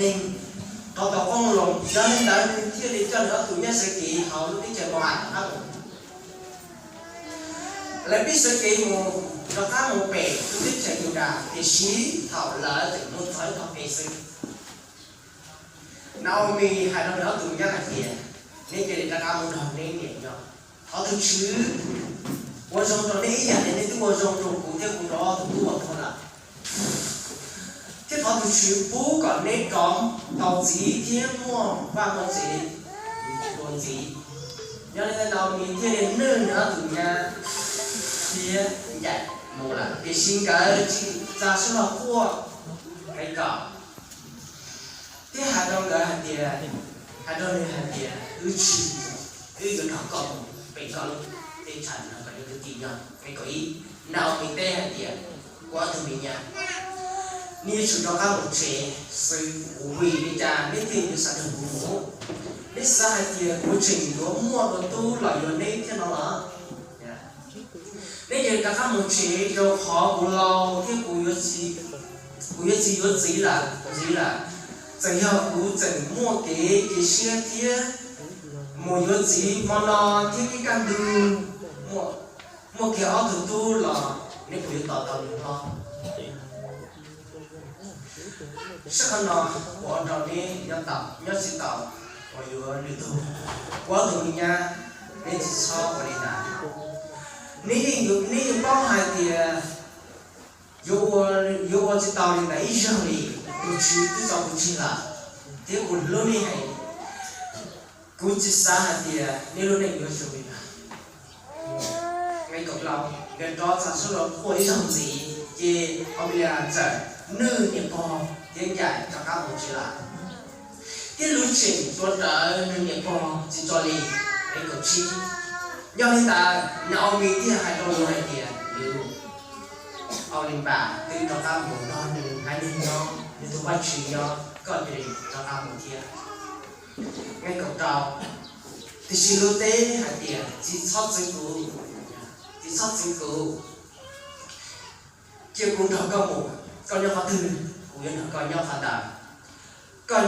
neeg rov tau qoob loo, yog li ntawd nws thiaj li coj nws ob tug nyab sawv kev hauv lub teb chaws Mos-am rov qab mus. Lawv pib sawv kev mus rov qab mus pem lub teb chaws Yudas, tiam sis thaum lawv tseem mus txog ib tog kev xwb, Naomis hais rau nws ob tug nyab hais tias, neb cia li rov qab mus nrog neb niam nyob. Thov tus Tswv ua zoo rau neb ib yam li neb twb ua zoo rau kuv thiab kuv rau ob tug tub uas tuag lawm. Thiab thov tus Tswv pub kom neb rov tau txiv thiab muaj vaj muaj tsev dua ntxiv. Yog li ntawd Naomis thiaj li nwj nws ob tug nyab thiab ncaim mus lawm, tiam sis nkawd tsis txav sib los quaj. Nqe kaum, thiab hais rau nkawd hais tias, hais rau nws hais tias, wb tsis, wb yuav nrog koj mus pem koj lub teb chaws no kom yus tus tij nyob. Nqe kaum ib, Naomis teb hais tias, kuv ob tug me nyab, neb yuav tsum rov qab mus tsev xwb, kuv vim li cas neb thiaj yuav xav nrog kuv mus? Neb xav hais tias kuv tseem yuav muaj dua tub los yuav neb thiab no los? Neb cia li rov qab mus tsev, rau qhov kuv laus thiab kuv yuav tsis, kuv yuav tsis yuav txiv lawm, txiv lawm. Txawm yog kuv tseem muaj kev cia siab thiab mus yuav txiv hmo no thiab thiab kaj ntug muaj, muaj kiag ob tug tub los neb puas yuav tos tau nws hlob? Saib qhov no ua rau neb nyob tau nyob tsis tau uas yuav lwm tus, kuv ob tug me nyab, neb tsis txhob ua li ntawd. Neb yeej, neb yeej paub hais tias yuav ua, yuav ua tsis tau li ntawd ib zaug li. Tus Tswv twb tso kuv tseg lawm, thiab kuv hlub neb heev. Kuv tsis xav hais tias neb lub neej yuav zoo li ntawd. Nqe kaum rau, nkawd rov txav sib los quaj ib zaug ntxiv, ces Aunpelias txawm nwj niam pog thiab ncaim rov qab mus tsev lawm. Thiab Luv tseem tuav rawv nws niam pog tsis tso li. Nqe kaum tsib, yog li ntawd Naomis thiaj hais rau Luv hais tias, Luv, Aulinpas twb rov qab mus nrog nws haiv neeg nyob, nws tus vaj tswv nyob, koj cia li rov qab mus thiab. Nqe kaum rau, tiam sis Luv teb hais tias, tsis txhob txwv kuv, tsis txhob txwv kuv, cia kuv nrog koj mus, koj nyob qhov twg kuv yuav nrog koj nyob qhov ntawd. Koj,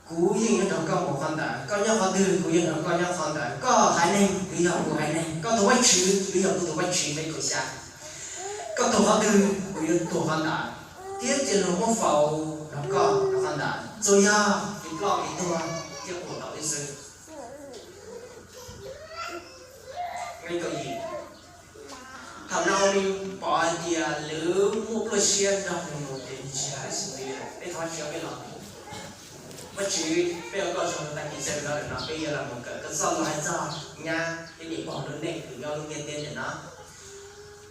kuv yeej yuav nrog koj mus qhov ntawd, koj nyob qhov twg kuv yuav nrog koj nyob qhov ntawd. Koj haiv neeg twb yog kuv haiv neeg, koj tus vaj tswv twb yog kuv tus vaj tswv. Nqe kaum xya, koj tuag qhov twg kuv yuav tuag qhov ntawd, thiab cia luag muab faus nrog koj nrog qhov ntawd, tsuas yog kev ploj kev tuag thiaj qhuas tau wb xwb. Nqe kaum yim, thaum Naomis pom hais tias Luv muaj pluaj siab nrog nws mus ces nws tsis hais xwb li, peb thov Vajtswv peb los, Vajtswv peb ua koj zoo tag kis xyoo no lawm no peb yuav los mus kawm koj txoj lus hais txog nyab thiab niam pog lub neej uas nyob lub ntiaj teb ntawm no.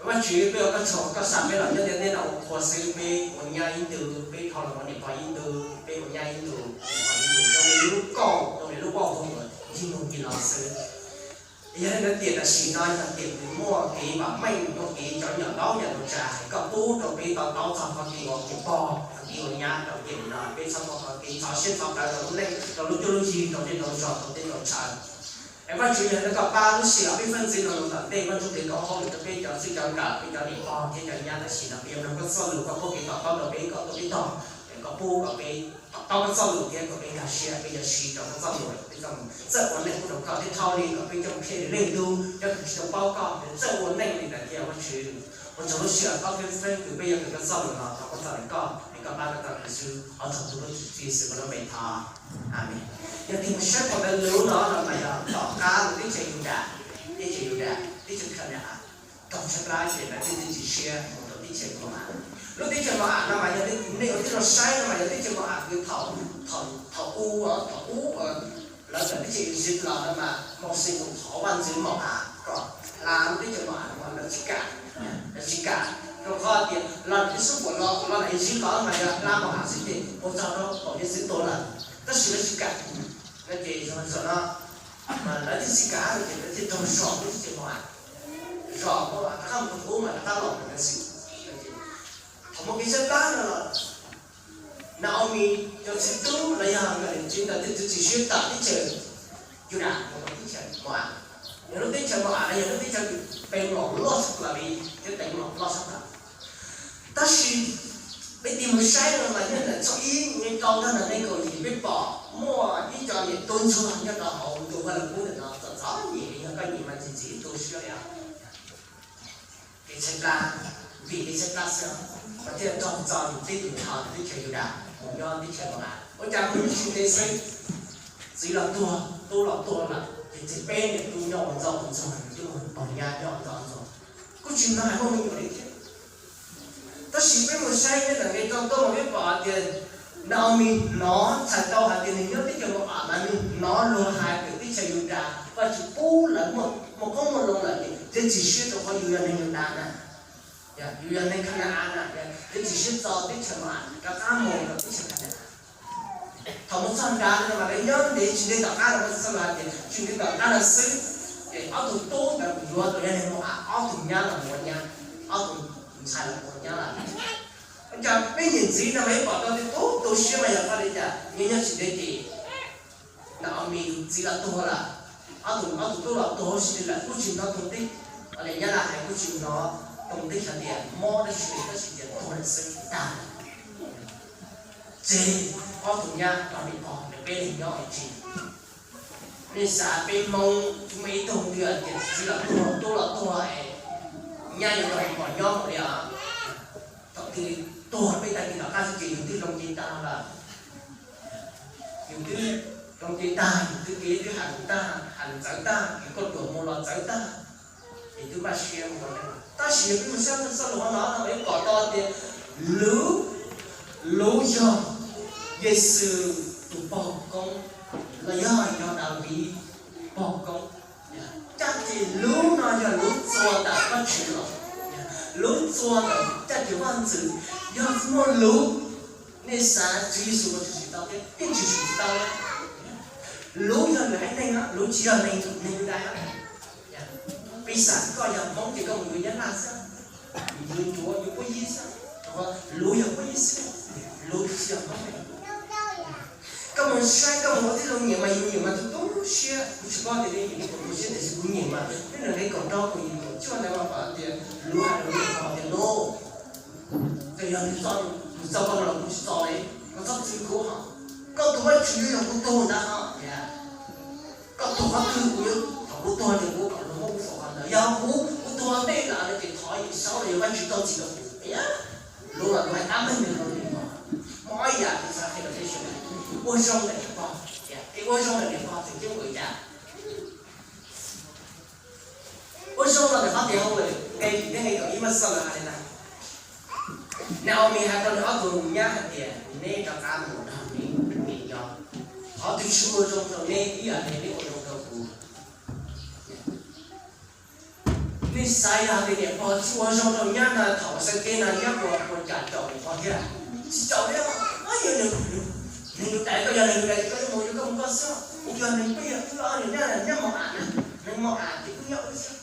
Vajtswv peb ua koj tsaug koj xa peb los nyob ntiaj teb no ua qhua xwb, peb ua nyab ib ntus peb dhau los ua niam pog ib ntus, peb ua nyab ib ntus niam pog ib ntus, zoo li lub kauj zoo li lub voj voog uas ncig mus ncig los xwb. Yog li ntawd tiam tam sim no yog tiam uas muaj kev vam meej, muaj kev cov nyom ntaub nyom ntoo tsa, koj pub rau peb to taub txog qhov kev ua niam pog qhov kev ua nyab rau tiam no, peb txhob muaj qhov kev txhov siab txhov tawv rau lub neej, rau lub cuab lub yig, rau tej rau zog, rau tej rau tshav. Es Vajtswv yog li ntawd koj pab lub sij hawm peb pheej txiv no los tom ntej, Vajtswv tus koob hauj lwm rau peb cov txij cov nkawm, peb cov niam pog thiab cov nyab tam sim no peb yuav mloog koj txoj lus, koj pub kev to taub rau peb, koj tuaj peb tog, koj pub kom peb to taub koj txoj lus thiab kom peb nkag siab, peb yuav siv rau koj txoj lus, peb txoj lus txawj ua neej pub rau koj thiab dhau li kom peb coj mus qhia rau leej tug, cov uas tsis tau paub koj txawj ua neej li ntawd thiab. Vajtswv, ua tsaug lub sij hawm ob peb feeb kws peb yuav kawm koj txoj lus no, thov koj txoj lus koj, es koj pab koj txoj lus xwb, ua tsaug tus Vajtswv Yexus koj lub npe thov. Amees. Yog tig mus saib phau ntawv Luv no no mas yog tom qab lub teb chaws Yudas, teb chaws Yudas, teb chaws Khanas, tog tshaib plab ces lawv thiaj txiav txim siab mus rau teb chaws Mos-am. Lub teb chaws Mos-am no mas yog nej ua tib zoo saib no mas yog teb chaws Mos-am kws thaum, thaum, thaum ub, thaum ub lawv tawm teb chaws Iziv los no mas Mauxes mus thov vaj ntxwv Mos-am kom hla lub teb chaws Mos-am no mas lawv tsis kam, lawv tsis kam, rau qhov tias los ntawm tej xub puam los, los ntawm Iziv los mas yog hla Mos-am xwb ces ua txog rau thaum Yexus tuag lawm, tab sis lawv tsis kam. No ces zaum no mas lawv thiaj tsis kam no ces lawv thiaj raug zom lub teb chaws Mos-am, zom Mos-am rov qab mus rau ub mas rov qab los ntawd xwb. Thaum muaj kev tshaib plab no los Na-o-mis cov txiv tub los yog nkawd niam txiv ntawd thiaj txiav txim siab tawm teb chaws Yudas mus rau teb chaws Mos-am. Yog lub teb chaws Mos-am no yog lub teb chaws teev lom loj tshaj plaws li, thiab teev lom loj tshaj plaws. Tab sis peb Tig mus saib no mas nyob ntawm tshooj ib nqe rau txog ntawm nqe kaum yim peb pom muaj ib co niam tub ntsuag nyob rau hauv tus vaj lug kub ntawm no txom txom nyem li, yog koj nyiam mas tsis txim tu siab li. Kev tshaib plab, vim kev tshaib plab xwb, mas thiaj raug txo yus teb yus chaw, yus teb chaws Yudas mus nyob teb chaws Mos As. Ua cas mus nyob tsis ntev xwb, txiv los tuag, tub los tuag lawm, ces tseg peb niam tub nyob ua ntxov ua ntxuag, yus twb mus pog nyab nyob ua ntxov ua ntxuag, kuj tsis hnov hais muaj me nyuam li thiab. Tab sis peb mus saib nyob ntawm nqe rau tuaj mas peb pom hais tias Naomis hnov txhais tau hais tias nws nyob teb chaws Mos As mas nws hnov luag hais tias teb chaws Yudas Vajtswv pub lawv muaj qoob muaj loo lawm ces txiav txim siab rau qhov yus yog neeg Yudas na, yus yog neeg Khana-as na, txiav txim siab txo teb chaws Mos As rov qab mus rau teb chaws Khana-as. Thaum mus txog nrad no mas lawv nyob ntev tsis ntev tom qab no, Paj Xaus hais tias tsis ntev tom qab no xwb, ces ob tug tub ntawd mus yuav tus yog neeg Mos As, ob tug nyab los mus ua nyab, ob tug ntxhais los mus ua nyab lawm. Ua cas peb niam txiv no mas ib pom tau tias tu tu siab mas yog qhov li cas, nyob nyob tsis ntev ces Naomis tus txiv los tuag lawm, ob tug ob tug tub los tuag huv si lawm, kuj tsis hnov toog teb, nyab laj hais kuj tsis hnov toog teb hais tias mob dab tsi li, tab sis tias tuag lawm xwb, tag lawm. Tseg ob tug nyab los niam pog, peb leeg nyob ua tsi? Nej xav peb Hmoob muaj ib tug twg tias txiv los tuag, tub los tuag es nyab yuav rau pog nyob mus li os? Thaum twg tuag peb tag kis tom qab xwb ces yus twb zoo cev tag lawm. Yus twb zoo cev tag, yus twb kev twb hais lus tag, hais lus txawv tag, yus koj ruam mus los txawv tag, ces twb npaj siab mus. Tab sis yog peb mus saib txoj lus no no peb pom tau tias luv, luv yog Yexus tus pog koob los yog, yog Daviv pog koob. Caj ces luv no yog luv txuas ntawm Vajtswv los, luv txuas ntawm caj ces vaj ntxwv, yog tsis muaj luv, nej xav Tswv Yexus puas tshwm sim tau thiab? Yeej tshwm sim tsis tau. Luv yog nws haiv neeg, luv tsis yog neeg, neeg Yudas. Piv xam koj yog Hmoob ces koj mus yuav Nyab Laj xwb, mus yuav Ncuav, yuav Puab Yib xwb, luv yog Puab Yib xwb, luv tsis yog Hmoob. Koj mus saib koj mus ua tij laug nyiam mas yus nyiam mas tu tu siab, kuv tsis paub tias nej nyiam li cas tu siab tiam sis kuv nyiam mas, nyob ntawm nqe kaum rau kaum yim kaum cuaj ntawd mas pom tias luv hais rau niam pog tias luv, ces yog nws txo, nws txo koj no los kuv tsis txo li, koj txhob txwv kuv hos, koj tus Vajtswv yuav yog kuv tug ntawd hos. Koj tuag qhov twg kuv yuav, thaum kuv tuag ces kuv kom luag muab kuv faus qhov ntawd, yog kuv, kuv tuag ntej lawm no ces thov Yexus los yog Vajtswv tau txim rau kuv. Luv los luv hais tab meeg nws rau niam pog. Muaj ob yam kuv xav qhia rau peb sawv daws, ua zoo ntawm niam pog, es ua zoo ntawm niam pog tseem ceeb ua cas? Ua zoo los ntawm qhov tias hauj lwm nqe yim thiab nqe kaum ib Paj Xaus lawv hais li ntawd. Naomis hais rau nws ob tug nyab hais tias neb rov qab mus nrog neb niam nyob, qhov twg tsis ua zoo rau neb ib yam li neb ua zoo rau kuv. Nej xav yog tias niam pog tsis ua zoo rau nyab no thaum sawv kev no nyab puas, puas cam caum niam pog thiab? Tsis caum li. Yog neeg Yudas, koj yog neeg Yudas ces koj yuav mus yuav koj mus koj xwb, kuv yog neeg peb yog wb ob niag nyab, nyab Mos As na, neeg Mos As ces wb nyob wb xwb.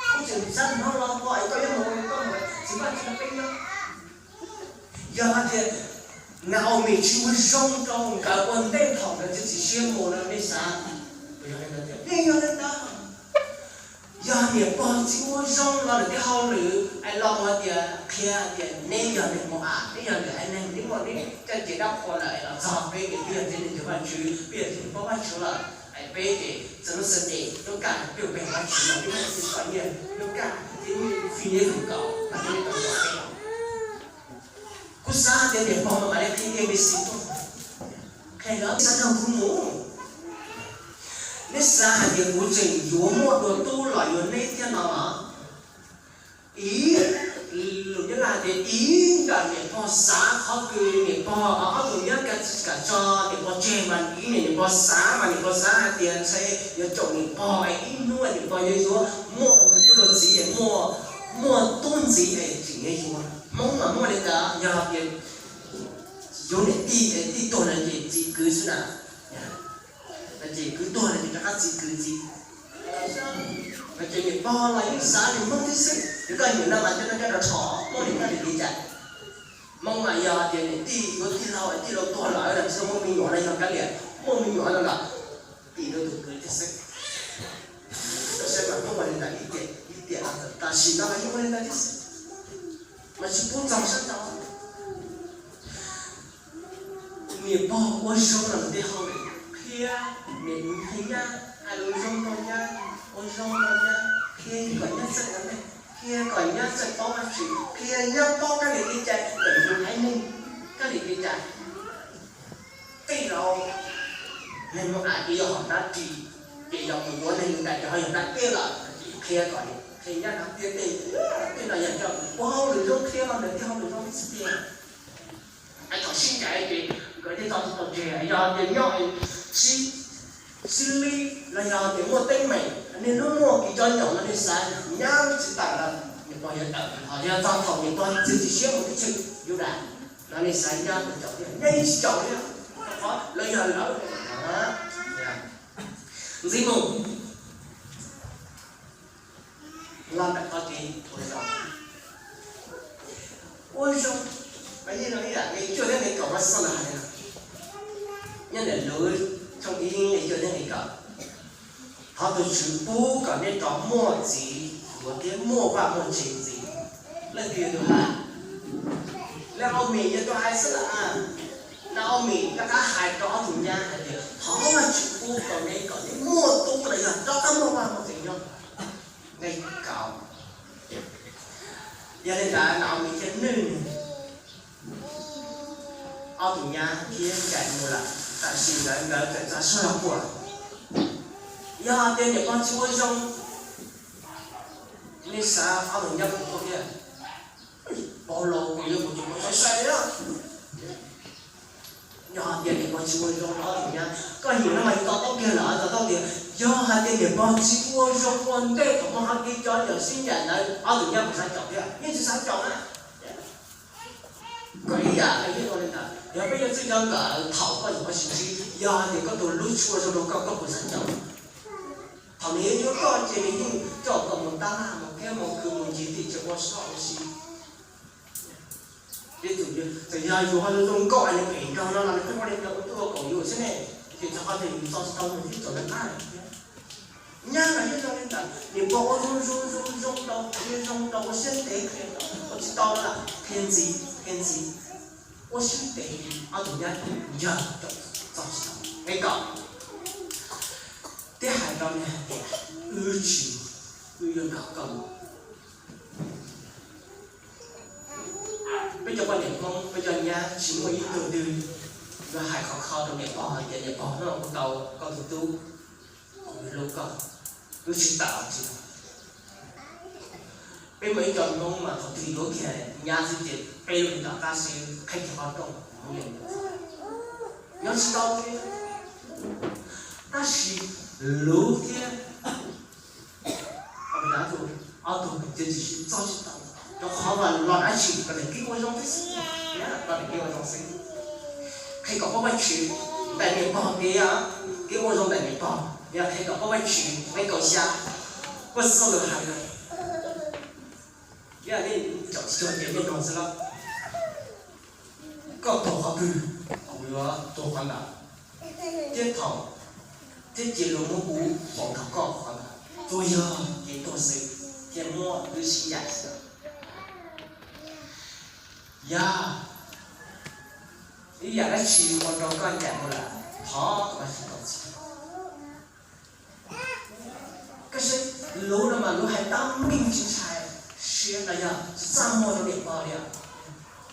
Kuv tseem xav hnov los pog es koj yuav mus yuav koj mus, tsis muaj tsis muaj peb nyob. Yog hais tias Naomis tsis ua zoo rau nkawd ua ntej thaum nkawd txiav txim siab mus no nej xav, nej yog li ntawd, yog niam pog tsis ua zoo los lawm tej hauj lwm es los mus hais tias qhia hais tias neb yog neeg Mos As, neb yog lwm haiv neeg, neb muaj neb caj ces dab qhuas lawm es los txog peb ces peb yog txiv neej txiv Vajtswv, peb yog txiv neej paub Vajtswv lawm es peb ces txog lub Sunday lub kaj peb ua peb Vajtswv los peb muaj txiv txom nyem lub kaj, txiv neej fi neb feem kaum mas peb tau txom peb los. Kuv xav hais tias niam pog no mam li qhia A B C tuaj, qhia lawv xav nrog kuv mus. Neb xav hais tias kuv tseem yuav muaj dua tub los yuav neb thiab no los? Ib, lus Nyab Laj hais tias ib nram niam pog xav qhov kws niam pog ob tug nyab kam tso niam pog tseg mas ib niam, niam pog xav mas niam pog xav hais tias ntshe yuav caum niam pog es ib hnub niam pog yuav yuav muaj tub rau txiv es muaj, muaj tub ntxiv es tseem yuav yuav. Hmoob mas muaj li ntawd, yog tias yuav niam tij es tij tuag no ces txiv kwv xwb na. Ces kwv tuag no ces rov qab txiv kwv txiv. No ces niam pog los yeej xav li Hmoob thiab xwb, yog koj nyiam no mas coj no coj rau rho, Hmoob li koj li li cas. Hmoob mas yog tias niam tij yuav tij laug, tij laug tuag lawm tsis tau muaj me nyuam no yog kav liam, muaj me nyuam no los tim rau tus kwv thiab xwb. Saib mas Hmoob ua li ntawd ib tiam ib tiam, tam sim no mas yeej ua li ntawd thiab xwb, mas tsis pub txog sab nraud. Niam pog ua zoo los ntawm tej hauj lwm, qhia niam qhia nyab hais lus zoo rau nyab, ua zoo rau nyab, qhia kom nyab txawj ua neej, qhia kom nyab txawj paub Vajtswv, qhia nyab paub kab lis kev cai ntawm yus haiv neeg, kab lis kev cai. Tej zaum neeg mus am ces yog hom tab ris, ces yog mus ua neeg tais ces ho yog tab teb lawm, qhia kom qhia nyab hais tias tej, tej no yog coj ua hauj lwm zoo, qhia los ntawm tej hauj lwm zoo xwb tiag. Thaum sib ncaim ces nkawd thiaj txo tsis tau tseg, yog tias nyob sib, sib lib los yog tias muaj teeb meem, niaj hnub muaj kev cov nyaum no nej xav, nyab tsis tawm los niam pog yuav tawm, ho yog txog thaum niam pog txiav txim siab mus teb chaws Yudas no nej xav nyab puas caum thiab? Nyab yeej tsis caum thiab, rau qhov lawv yog lawv. Ntxiv mus los ntawm qhov kev ua zoo, ua zoo, ib yam nqe cuaj thiab nqe kaum mas xaus hais tias, nyob ntawm Lukas tshooj ib nqe cuaj thiab nqe kaum, thov tus Tswv pub kom nej rov muaj txiv yuav thiab muaj vaj muaj tsev ntxiv. Leej twg yog tus hais? Naomis yog tus hais xwb los? Naomis rov qab hais rau ob tug nyab hais tias thov Vajtswv pub rau neb kom neb muaj tub los yog rov qab muaj vaj muaj tsev nyob. Nqe kaum, yog li ntawd Naomis thiaj nwj nws ob tug nyab thiab ncaim mus lawm, tab sis nkawd, nkawd txawm txog sab laj puag. Yog tias niam pog tsis ua zoo, nej xav ob tug nyab puas tuaj thiab? Paub los kuv yuav mus tsis mus sai sai li. Yog hais tias niam pog tsis ua zoo rau ob tug nyab, koj nyiam no mas yus to taub kiag lawm, to taub tias yog hais tias niam pog tsis ua zoo ua ntej thaum muaj qhov kev cov nyaum sib ncaim ntawd, ob tug nyab puas xav caum thiab? Yeej tsis xav caum na. Koj ib yam li ntawd, yog peb yuav txwj cov nkawm thaum koj nyuam qhuav sib ntsib, yog hais tias koj tus hlub tsis ua zoo rau koj, koj puas xav caum? Thaum nws yuav cuab koj ces nws yeej coj koj mus tab laj mus kiab mus khw mus ncig tim tsev ua soj ua si. Txawm yog yus ho zoo zoo nkauj es nws phem nraug no los nws pheej ua li ntawd ua tuaj ua kaum yus xwb ne, ces txog qhov tias yus txo tsis tau nws thiab txom nyem qab thiab. Nyab los yeej zoo li ntawd, niam pog ua zoo zoo zoo zoo rau, qhia zoo rau, ua siab ntev qhia rau, ua tsis tau los qhia ntxiv qhia ntxiv, ua siab ntev, ob tug nyab ncaws rau txo tsis tau. Nqe kaum, thiaj hais rau nws hais tias, wb tsis, wb yuav nrog koj mus. Peb cov poj niam Hmoob, peb cov nyab tsis muaj ib tug twg yuav hais khov kho rau niam pog hais tias niam pog, hnub no kuv tau koj tus tub, kuv hlub koj, wb tsis tawm tsis. Peb muaj ib co Hmoob mas thaum twg yuav kiag nyab xwb ces peb lub nram qab xwb, qhib kiag qhov rooj mus li. Nyob tsis tau li. Tab sis luv thiab ob tug txiav txim siab txo tsis tau, rau qhov los dab tsi los ntawm kev ua zoo xwb, los ntawm kev ua zoo xwb. Qhia kom paub Vajtswv ntawm niam pog tias, kev ua zoo ntawm niam pog yog qhia kom paub Vajtswv. Nqe kaum xya, Vajtswv txoj lus hais tias, nej tsis tau tias nej nrog xwb los, koj tuag qhov twg, kuv yuav tuag qhov ntawd, thiab thaum, thiab cia luag muab kuv faus nrog koj qhov ntawd. Tsuas yog kev tuag xwb thiaj muab wb sib ncaim xwb. Yog ib yam dab tsi ua rau koj ncaim mus lawm, thov kom Vajtswv txo txim. Tab sis luv no mas luv hais tab meeg tsis ntshai siab los yog tsis txaj muag rau niam pog li.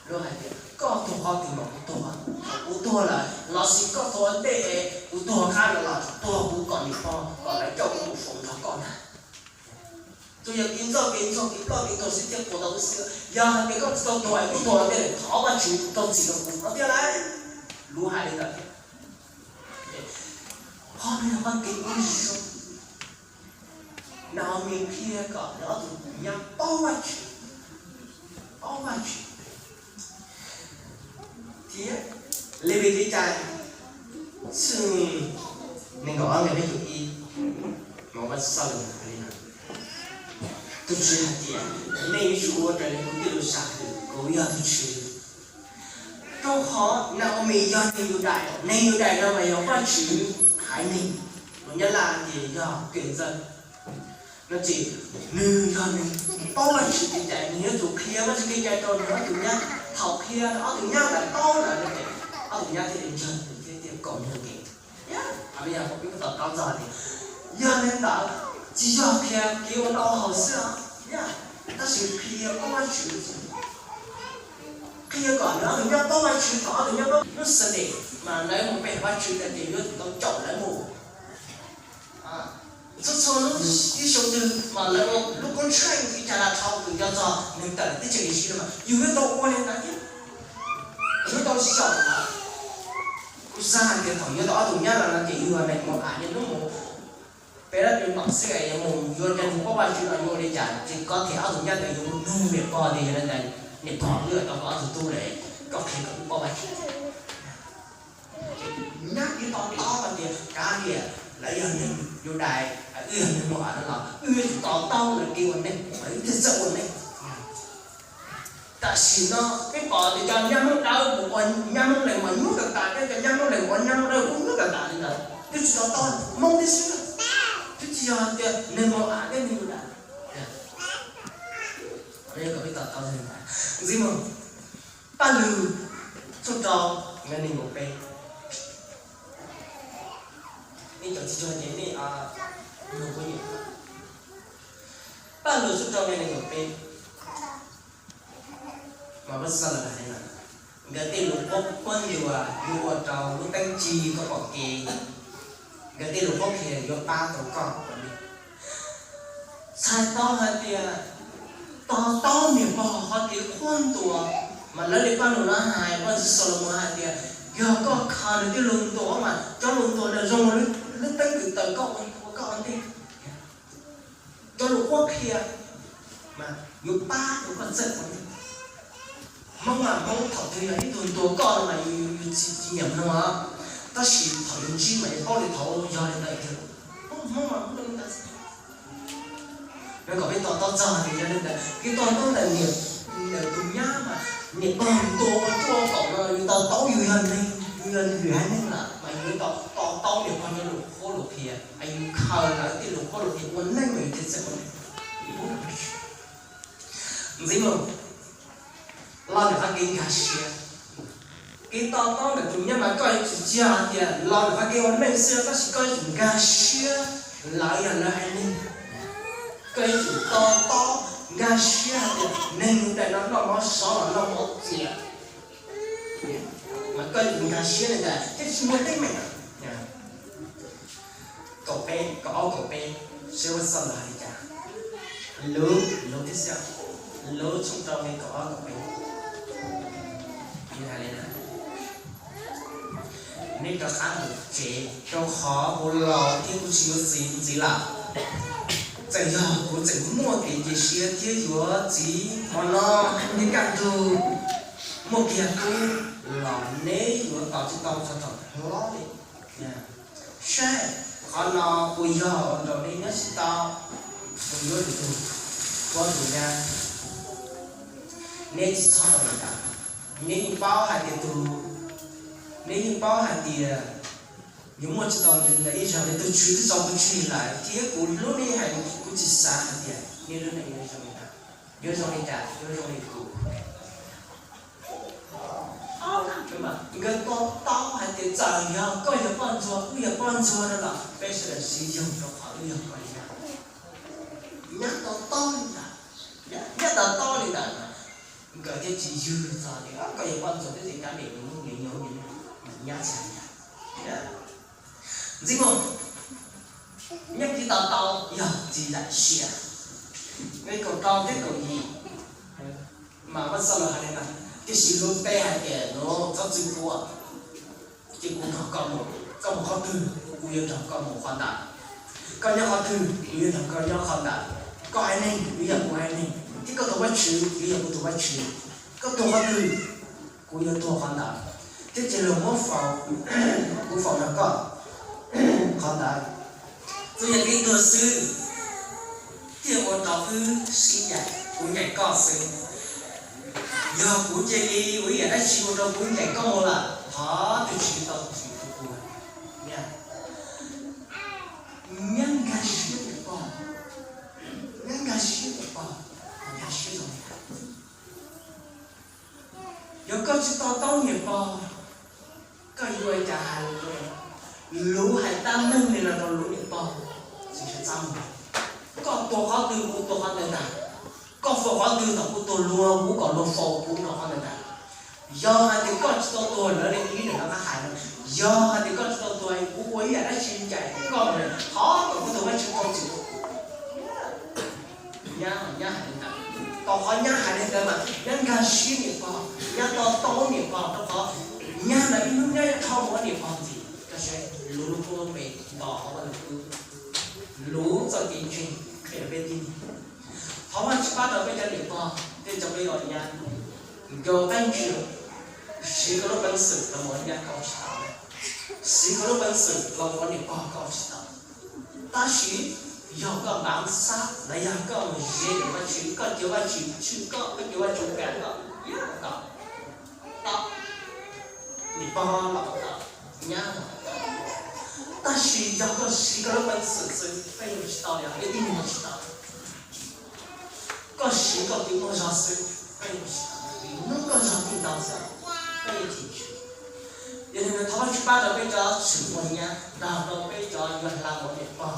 Luv hais tias koj tuag qhov twg mas kuv tuag, thaum kuv tuag lawm los sis koj tuag ua ntej es kuv tuag qab no los tuag kuv kom niam pog kom lawv coj kuv mus faus nrog koj ntag. Tsuas yog kev ntxoj kev ntxhov kev ploj kev tuag xwb thiaj qhuas tau wb xwb. Yog hais tias koj tsis tau tuag es kuv tuag ua ntej, thov Vajtswv txo txim rau kuv no thiab lauj. Luv hais li ntawd thiab. Qhov no yog qhov kev ua zoo. Naomis qhia kom nws ob tug nyab paub Vajtswv, paub Vajtswv. Thiab Levis Kev cai tshooj nees nkaum ob nqe peb caug ib, no Vajtswv txoj lus hais li no: Tus Tswv hais tias, nej yuav tsum ua raws li kuv tej lus sam hwm, kuv yog tus Tswv. Rau qhov Naomis yog neeg Yudais, neeg Yudais no mas yog Vajtswv haiv neeg, lus Nyab Laj ces yog quyền dân. No ces nws yog neeg paub Vajtswv kev cai, nws yuav tsum qhia Vajtswv kev cai rau nws ob tug nyab. Thaum qhia rau ob tug nyab lawv paub lawm no ces Ob tug nyab thiaj li nrog tus txiv thiaj kom nws kev. Yog li ntawd, tsis yog qhia kev ua tau haum xwb os, tab sis qhia paub Vajtswv, qhia kom nws ob tug nyab paub Vajtswv, thaum ob tug nyab paub lub Sunday mas lawv mus pe Vajtswv ntawd ces yuav tsum tau caum lawv mus. Txhua txhua lub, ib xyoo twg mas lawv ua lub koob tsheej ib cas los dhau tus nco txog nws tawm teb chaws Iziv no mas yus yuav tau ua li ntawd thiab, yus yuav tau xyaum ntawd. Kuv xav hais tias thaum yuav tau ob tug nyab los no ces yus yog neeg Mos-am, yog hnub mus peb lab peb pom xwb es yuav mus yuav cov neeg paub Vajtswv no yuav ua li cas ces koj them ob tug nyab ntawd yuav mus nug niam pog tias yog li ntawd niam pog, wb tau koj ob tug tub lawm, koj qhia kom wb paub Vajtswv. Nyab yuav to taub hais tias kav liam, lawv yog neeg Yudais, wb yog neeg Mos-am no los wb yuav tsum to taub lawv kev ua neej mas wb thiaj txawj ua neej. Tam sim no peb pom tias cov nyab Hmoob dawb mus ua nyab Hmoob Lees mas nyuaj kawg tas, thiab cov nyab Hmoob Lees mus ua nyab Hmoob dawb kuj nyuaj kawg tas li ntawd, twb tsis to taub Hmoob thiab xwb, twb tsis yog hais tias neeg Mos-am thiab neeg Yudais. Ntxiv mus, Paj Lug tshooj rau nqe nees nkaum peb. Nej cov txiv cuag ces nej mloog kuv nyeem. Paj Lug tshooj rau nqe nees nkaum peb. Mas Vaj Xab Lawm hais li no: Nkawd tej lus qhuab qhuab ntuas yuav ua rau lub teeb ci koj pom kev, nkawd tej lus qhuab qhia yuav pab tau koj ua neej. Txhais tau hais tias to taub niam pog qhov kev qhuab ntuas, mas lawv li Paj Lug no hais, Vaj Ntxwv Xalumoos hais tias yog koj khaws nws tej lus ntuas mas cov lus ntuas ntawd zoo li lub teeb kwm taws koj ua, koj ua ntej. Cov lus qhuab qhia mas yuav pab tau koj txawj ua neej. Hmoob mas Hmoob thaum twg yog ib tug ntuas koj no mas yus, yus tsis, tsis nyiam mloog os, tab sis thaum yus ntsib mas yus paub li thaud yog li ntawd tiag. Hmoob mas Hmoob li ntawd. Nws kom peb to taub txog tias yog li ntawd, kev to taub ntawm niam, ntawm tus nyab mas niam pog ntuas ua cuaj kaum no yus to taub yus yog neeg, yus yog neeg haiv neeg lawm mas yus to, to taub niam pog cov lus qhuab lus qhia, yus khaws lawv tej lus qhuab lus qhia ua neej mas yus thiaj txawj ua neej. Ntxiv mus, lo ntawm qhov kev nkag siab. Kev to taub ntawm tus nyab mas koj yuav tsum tsis yog hais tias lo ntawm qhov kev ua neej xwb, tab sis koj yuav tsum nkag siab lawv yog lawv haiv neeg. Koj yuav tsum to taub nkag siab hais tias neeg ntawm no noj mov sov los noj mov txias, mas koj yuav tsum nkag siab li ntawd thiaj tsis muaj teeb meem. Kaum peb, kaum ob kaum peb, seb Vaj Xab Lawm hais li cas. Luv, Luv thiab xwb, Luv tshooj rau nqe kaum ob kaum peb. Nws hais li no: Nej rov qab mus tsev, rau qhov kuv laus thiab kuv tsis yuav txiv ntxiv lawm. Txawm yog kuv tseem muaj kev cia siab thiab yuav txiv hmo no thiab kaj ntug muaj kiag tub los neb yuav tos tsis tau txog thaum hlob li. Saib, qhov no puas yog ua rau nej nyob tsis tau, kuv yuav lwm tus, kuv tus nyab. Neb tsis txhob ua li ntawd. Neb yeej paub hais tias tus, neb yeej paub hais tias yuav muaj tsis tau ntawm ib zaug li, tus Tswv twb tso kuv tseg lawm thiab kuv hlub nej heev, kuv tsis xav hais tias nej lub neej yuav zoo li ntawd. Yuav zoo li cas? Yuav zoo li kuv. Nkawd to taub hais tias txawm yog koj yog poj ntsuag, kuv yog poj ntsuag no los peb sawv daws siv zog rau qhov wb yog koj li ntawd. Nyab to taub li ntawd, nyab to taub li ntawd, nkawd thiaj tsis yws txog tias koj yog poj ntsuag twb tsis kav liam nws, nws nyob nws, nyab tsis hais li ntawd. Ntxiv mus, nyob kev to taub yog tsis zam siab. Nqe kaum rau thiab kaum yim mas Vaj Xab Lawm hais li no: Tiam sis Luv teb hais tias, Luv, txhob txwv kuv, ces kuv nrog koj mus, koj mus qhov twg kuv yuav nrog koj mus qhov ntawd. Koj nyob qhov twg kuv yuav nrog koj nyob qhov ntawd. Koj haiv neeg kuv yog kuv haiv neeg, thiab koj tus Vajtswv kuv yog kuv tus Vajtswv. Koj tuag qhov twg kuv yuav tuag qhov ntawd. Thiab cia li muab faus, kuv faus nrog koj qhov ntawd. Tsuas yog kev tuag xwb thiaj ua rau wb sib ncaim, kuv ncaim koj xwb. Yog kuv cia li ua ib yam dab tsi ua rau kuv ncaim koj mus lawm, thov tus Tswv tau txim rau kuv. Nyab nkag siab niam pog, nyab nkag siab niam pog, nkag siab zoo li cas? Yog koj tsis to taub niam pog, Koj yuav ua cas hais lus, lus hais tab meeg li no rau lub niam pog txiv Ntsuag Txab Muag? Koj tuag qhov twg kuv tuag qhov ntawd ntag. Koj faus qhov twg thaum kuv tuag luag kuv kom luag faus kuv rau qhov ntawd ntag. Yog hais tias koj tsis tau tuag lawv li ib niam no qab hais no, yog hais tias koj tsis tau tuag kuv ua ib yam dab tsi ncaim koj mus, thov kom koj tus Vajtswv tau txim rau kuv. Nyab, nyab hais li ntawd, rau qhov nyab hais li ntawd mas nyab nkag siab niam pog, nyab to taub niam pog, rau qhov nyab ntawd ib hnub nyab yuav rho mus ua niam pog ntxiv. Koj saib lus lub kub lub npe nto hauv Vaj Lus Kub, lus txoj kev ntseeg peb peb tib neeg. Thov Vajtswv pab rau peb cov niam pog thiab cov peb ua nyab, nco qab ntsia, siv koj lub peev xwm los ua nyab koj tsis tau, siv koj lub peev xwm los ua niam pog koj tsis tau. Tab sis yog koj npav xab los yog koj mus ze ntawm Vajtswv, koj cia Vajtswv tshwj koj, koj cia Vajtswv kam koj, yog koj tau, niam pog los tau, nyab los tau. Tab sis yog koj siv koj lub peev xwm xwb, koj yeej tsis tau li, peb tib neeg tsis tau. Koj siv koj kev muaj zog xwb, koj yeej tsis tau, vim hnub koj zog txij ntau xwb, koj yeej chim tsw. Yog li ntawd thov Vajtswv pab rau peb cov tseem muaj nyab, nrog rau peb cov yuav hla ua niam pog.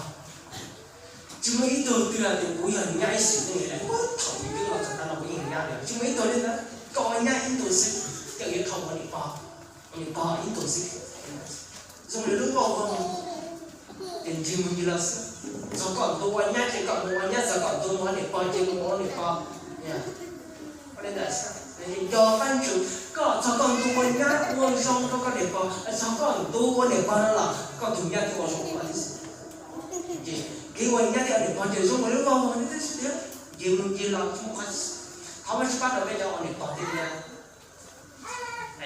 Tsis muaj ib tug twg hais tias kuv yog nyab ib xwm txheej li, thaum ub twb los txog tav no kuv yeej nyab li. Tsis muaj ib tug li ntawd, koj ua nyab ib ntus xwb, koj yuav rho ua niam pog, ua niam pog ib ntus xwb. Zoo li lub vaj vog, ces nrig mus nrig los xwb. Txog koj ntu ua nyab ces koj mus ua nyab, txog koj ntu mus ua niam pog ces mus ua niam pog. Nco qab ntsoov, koj txog koj ntu ua nyab ua zoo rau koj niam pog, txog koj ntu ua niam pog no los koj tus nyab thiaj ua zoo ua li xwb. Ces kev ua nyab thiab ua niam pog ces zoo ua lub vaj vog li thiab, nrig mus nrig los tsis muaj qhov. Thov Vajtswv pab rau peb cov ua niam pog thiab nyab.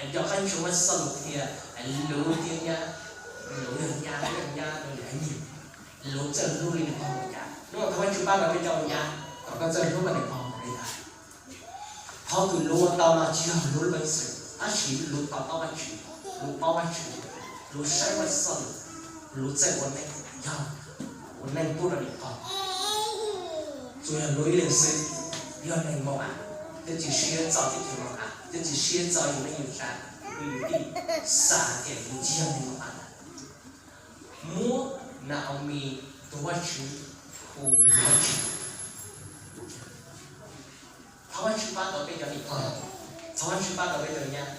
Nco qab ntsoov Vajtswv txoj lus tias lus thiab nyab, lus yog nyab, yog nyab rau niam, lus txawj hlub li niam pog mus cas. Hnub no thov Vajtswv pab rau peb cov ua nyab kom koj txawj hlub koj niam pog mus li ntawd. Qhov kws lus ua tau no tsis yog lus lub peev xwm, tab sis lus to taub Vajtswv, lus paub Vajtswv, lus saib Vajtswv txoj lus, lus txawj ua neej, yog ua neej pub rau niam pog. Tsuas yog lus ib leeg xwb, yog neeg mos as, thiab tsis siab txo tib tug mos as, thiab tsis siab txo yus neej yus tsav, yus tij, xav tias yus tsis yog neeg mos as. Muab Naomi tus Vajtswv hu yus Vajtswv. Thov Vajtswv pab tau peb cov niam pog, thov Vajtswv pab tau peb cov nyab,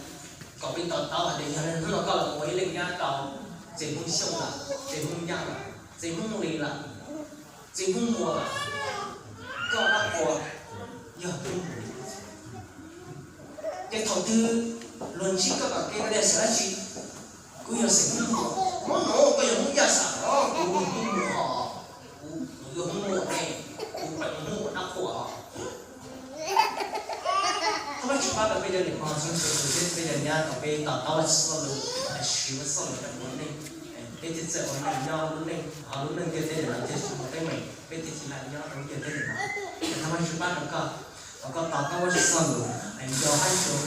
kom peb to taub hais tias yog li hnub no koj los ua ib leej nyab rau Txiv Hmoob Xyooj lawm, Txiv Hmoob Yaj lawm, Txiv Hmoob Lis lawm, Txiv Hmoob Muas lawm, koj dab qhuas yog Hmoob Muas. Ces thaum twg luag ntsib koj tom kev koj tias xeem dab tsi, kuv yog xeem Hmoob Muas, Hmoob Muas, koj yog Hmoob Yaj xwb los kuv yog Hmoob Muas os, kuv yog Hmoob Muas ne, kuv peem Hmoob Muas dab qhuas os. Thov Vajtswv pab rau peb cov niam pog txhua tus thiab peb cov nyab kom peb to taub Vajtswv txoj lus, siv Vajtswv txoj lus rau ua neej, peb thiaj txawj ua neej nyob lub neej, ho lub neej ntiaj teb no thiaj tsis muaj teeb meem, peb thiaj tsis lam nyob rau lub ntiaj teb no. Thov Vajtswv pab rau koj, kom koj to taub Vajtswv txoj lus, nco qab ntsoov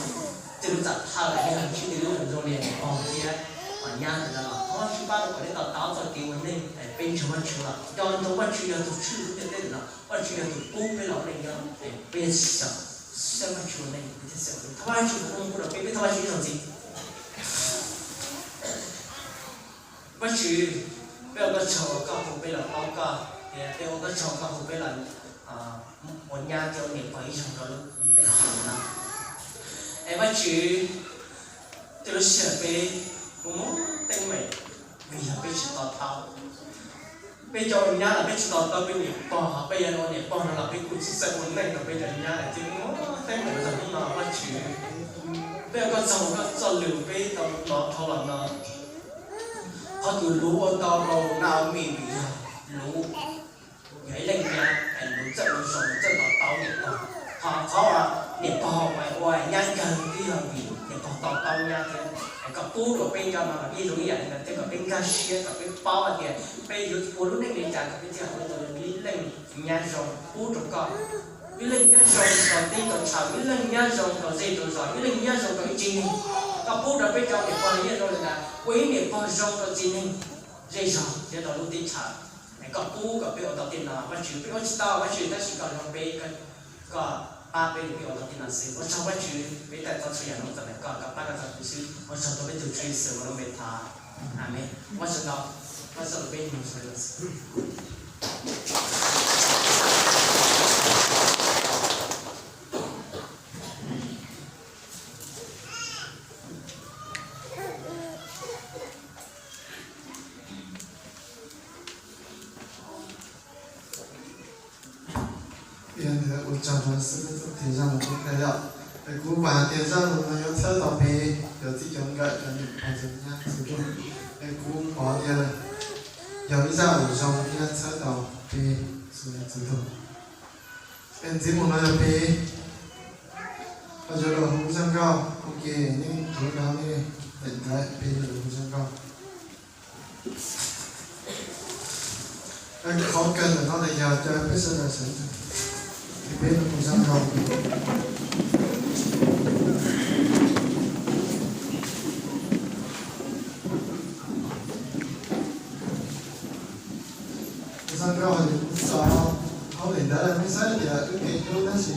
tej lub txam thawj, yog tsis tej lub zoo li niam pog thiab nyab ntawd los thov Vajtswv pab rau kom peb to taub txoj kev ua neej, peb ntseeg Vajtswv los nco ntsoov Vajtswv yog tus tshwj lub ntiaj teb no, Vajtswv yog tus pub peb los ua neej nyob, peb xyaum xyaum Vajtswv ua neej, peb thiaj xyaum. Thov Vajtswv ua neej pub rau peb, peb thov Vajtswv ib zaug ntxiv. Vajtswv, peb ua koj tsaug uas koj hu peb los paub koj, thiab peb ua koj tsaug koj hu peb los ua nyab thiab ua niam pog ib zaug rau lub neej no. Es Vajtswv, tej lub sij hawm peb muaj muaj teeb meem vim yog peb tsis to taub. Peb cov ua nyab los peb tsis to taub peb niam pog, peb yog ua niam pog no los peb kuj tsis txawj ua neej rau peb cov nyab lawm thiab, muaj teeb meem txog hnub no Vajtswv. Peb ua koj tsaug koj txoj lus peb tau hnov dhau los no. Qhov tus lus ua tau rau Naomi vim yog lus, yog ib leej nyab es lus txawj ua zoo, lus txawj to taub niam pog. Ho qhov uas niam pog ua nyab nkag twb yog vim niam pog to taub nyab thiab. Es koj pub rau peb cov no los peb zoo ib yam li ntawd thiab, kom peb nkag siab, kom peb paub hais tias peb yuav ua lub neej li cas kom peb thiaj ua tau ib leej nyab zoo pub rau koj, ib leej nyab zoo rau teb rau chaw, ib leej nyab zoo rau zej rau zos, ib leej nyab zoo rau ib tsev neeg. Koj pub rau peb cov niam pog los yeej zoo li ntawd, ua ib niam pog zoo rau tsev neeg, zej zog thiab rau lub teb chaws. Es koj pub kom peb ua tau tej no Vajtswv, peb ua tsis tau Vajtswv, tab sis koj zoo peb, koj pab peb lub neej ua tau tib no xwb. Ua tsaug Vajtswv, peb tau txhua yam no txog ntawm koj, koj pab koj txog peb xwb. Ua tsaug rau peb tus Tswv Yexus lub npe thov, amen. Ua tsaug ntau, ua tsaug rau peb mus xwb. Ua tsaug rau xib hwb txoj kev zaj lus pub qhia yom. Es kuv vam hais tias zaj lus no yuav txhawb tau peb cov txij cov nkawm, cov niam pog cov nyab txhua tus. Es kuv pom tias yog ib zaj lus zoo thiab txhawb tau peb txhua leej txhua tus. Es ntxiv mus no yog peb ho yuav los hu zaj nkauj ua ke, nej tus no nej teem ntawv peb yuav los hu zaj nkauj. Qhov kawg ntawm no ces yog caw peb sawv daws sawv, es peb los hu zaj nkauj. Zaj nkauj ces kuv tso hauv daim ntawv, nej saib tias wb kev hlub tab sis